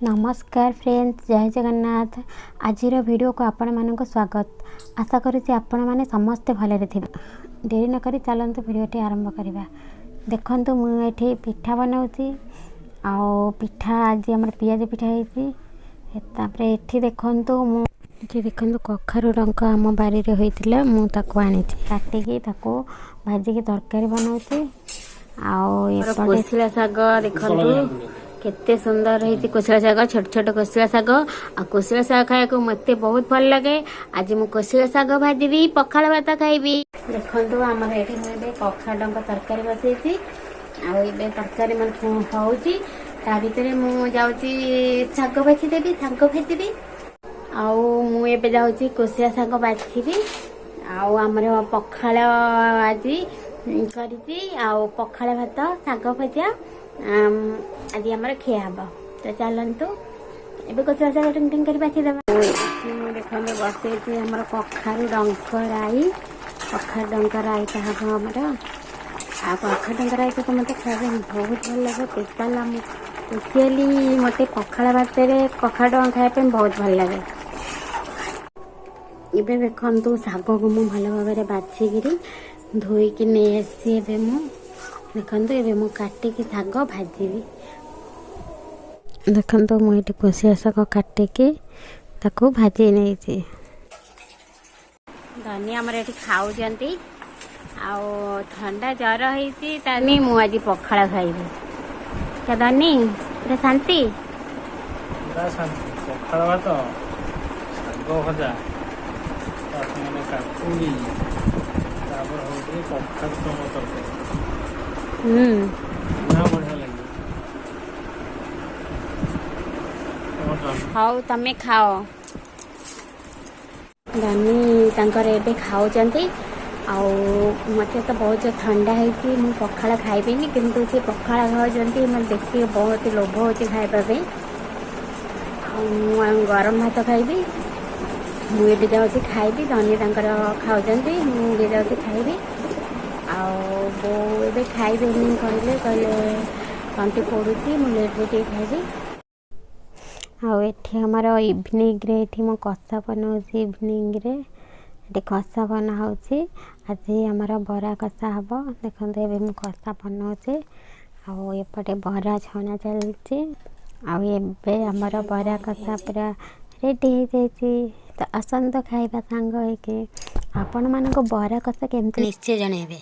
ନମସ୍କାର ଫ୍ରେଣ୍ଡସ୍, ଜୟ ଜଗନ୍ନାଥ। ଆଜିର ଭିଡ଼ିଓକୁ ଆପଣମାନଙ୍କୁ ସ୍ୱାଗତ। ଆଶା କରୁଛି ଆପଣମାନେ ସମସ୍ତେ ଭଲରେ ଥିବେ। ଡେରି ନକରି ଚାଲନ୍ତୁ ଭିଡ଼ିଓଟି ଆରମ୍ଭ କରିବା। ଦେଖନ୍ତୁ, ମୁଁ ଏଠି ପିଠା ବନାଉଛି ଆଉ ପିଠା ଆଜି ଆମର ପିଆଜ ପିଠା ହେଇଛି। ତାପରେ ଏଠି ଦେଖନ୍ତୁ, ମୁଁ ଏଠି ଦେଖନ୍ତୁ କଖାରୁ ଡଙ୍କ ଆମ ବାରିରେ ହୋଇଥିଲା, ମୁଁ ତାକୁ ଆଣିଛି, କାଟିକି ତାକୁ ଭାଜିକି ତରକାରୀ ବନାଉଛି। ଆଉ ଏପଟେ କୋଶଳା ଶାଗ ଦେଖନ୍ତୁ, କେତେ ସୁନ୍ଦର ହେଇଛି କୋଶଳା ଶାଗ, ଛୋଟ ଛୋଟ କୋଶଳା ଶାଗ। ଆଉ କୋଶଳା ଶାଗ ଖାଇବାକୁ ମତେ ବହୁତ ଭଲ ଲାଗେ। ଆଜି ମୁଁ କୋଶଳା ଶାଗ ଭାଜିବି, ପଖାଳ ଭାତ ଖାଇବି। ଦେଖନ୍ତୁ, ଆମର ଏଠି ମୁଁ ଏବେ କଖାରୁ ଡଙ୍କ ତରକାରୀ ବସେଇଛି ଆଉ ଏବେ ତରକାରୀ ମାନେ ହଉଛି, ତା ଭିତରେ ମୁଁ ଯାଉଛି ଶାଗ ବାଛିଦେବି, ଶାଗ ଭାଜିବି। ଆଉ ମୁଁ ଏବେ ଯାଉଛି କୋଶଳା ଶାଗ ବାଛିବି। ଆଉ ଆମର ପଖାଳ ଆଜି କରିଛି ଆଉ ପଖାଳ ଭାତ, ଶାଗ ଭଜା ଆଜି ଆମର ଖିଆ ହବ। ତ ଚାଲନ୍ତୁ, ଏବେ କୋଶଳା ଶାଗ ଟିଙ୍ଗ ଟିଙ୍ଗ କରି ବାଛିଦେବା। ଏଠି ମୁଁ ଦେଖନ୍ତୁ ବସେଇଛି ଆମର କଖାରୁ ଡଙ୍କ ରାଇ। କଖାରୁ ଡଙ୍କ ରାଇତା ହବ ଆମର। ଆଉ କଖାରୁ ଡଙ୍କ ରାଇତା ତ ମୋତେ ଖାଇବା ପାଇଁ ବହୁତ ଭଲ ଲାଗେ। ସ୍ପେଶାଲ ଆମ ସ୍ପେସିଆଲି ମୋତେ ପଖାଳ ଭାତରେ କଖାରୁ ଡଙ୍କ ଖାଇବା ପାଇଁ ବହୁତ ଭଲ ଲାଗେ। ଏବେ ଦେଖନ୍ତୁ, ଶାଗକୁ ମୁଁ ଭଲ ଭାବରେ ବାଛିକିରି ଧୋଇକି ନେଇ ଆସିଛି। ଏବେ ମୁଁ ଦେଖନ୍ତୁ, ଏବେ ମୁଁ କାଟିକି ଶାଗ ଭାଜିବି। ଦେଖନ୍ତୁ, ମୁଁ ଏଠି କୋଶଳା ଶାଗ କାଟିକି ତାକୁ ଭାଜି ନେଇଛି। ଧନି ଆମର ଏଠି ଖାଉଛନ୍ତି। ଆଉ ଥଣ୍ଡା ଜ୍ୱର ହେଇଛି ତାନି, ମୁଁ ଆଜି ପଖାଳ ଖାଇବି। ଧନି ପୁରା ଶାନ୍ତି। ପୁରା ଶାନ୍ତି। ପଖାଳ ଭାତ, ଶାଗ ଭଜା, ତା ସାଙ୍ଗରେ କାକୁଡ଼ି, ତାପରେ ହେଉଛି କଖାରୁ ଡଙ୍କ ତରକାରୀ। ନା ବଢ଼ିଆ ଲାଗିବ ତମର ଜନ୍ମ। ହଉ, ତମେ ଖାଅ। ଧନି ତାଙ୍କର ଏବେ ଖାଉଛନ୍ତି। ଆଉ ମୋତେ ତ ବହୁତ ଥଣ୍ଡା ହେଇଛି, ମୁଁ ପଖାଳ ଖାଇବିନି, କିନ୍ତୁ ସେ ପଖାଳ ଖାଉଛନ୍ତି, ମୋତେ ଦେଖିକି ବହୁତ ଲୋଭ ହେଉଛି ଖାଇବା ପାଇଁ। ଆଉ ମୁଁ ଆଉ ଗରମ ଭାତ ଖାଇବି। ମୁଁ ଏବେ ଯାଉଛି ଖାଇବି। ଧନି ତାଙ୍କର ଖାଉଛନ୍ତି, ମୁଁ ବି ଯାଉଛି ଖାଇବି। ଆଉ ବୋଉ ଏବେ ଖାଇବେନି କହିଲେ, କହିଲେ ତଣ୍ଟି ପୋଡ଼ୁଛି, ମୁଁ ଲେଟ୍ରେ ଟିକେ ଖାଇବି। ଆଉ ଏଠି ଆମର ଇଭିନିଂରେ ଏଠି ମୁଁ କଷା ବନାଉଛି। ଇଭିନିଂରେ ଏଠି କଷା ବନା ହେଉଛି। ଆଜି ଆମର ବରା କଷା ହେବ। ଦେଖନ୍ତୁ, ଏବେ ମୁଁ କଷା ବନାଉଛି ଆଉ ଏପଟେ ବରା ଛଣା ଚାଲିଛି। ଆଉ ଏବେ ଆମର ବରା କଷା ପୁରା ରେଡ଼ି ହେଇଯାଇଛି। ତ ଆସନ୍ତୁ ଖାଇବା ସାଙ୍ଗ ହେଇକି। ଆପଣମାନଙ୍କୁ ବରା କଷା କେମିତି ନିଶ୍ଚୟ ଜଣେଇବେ।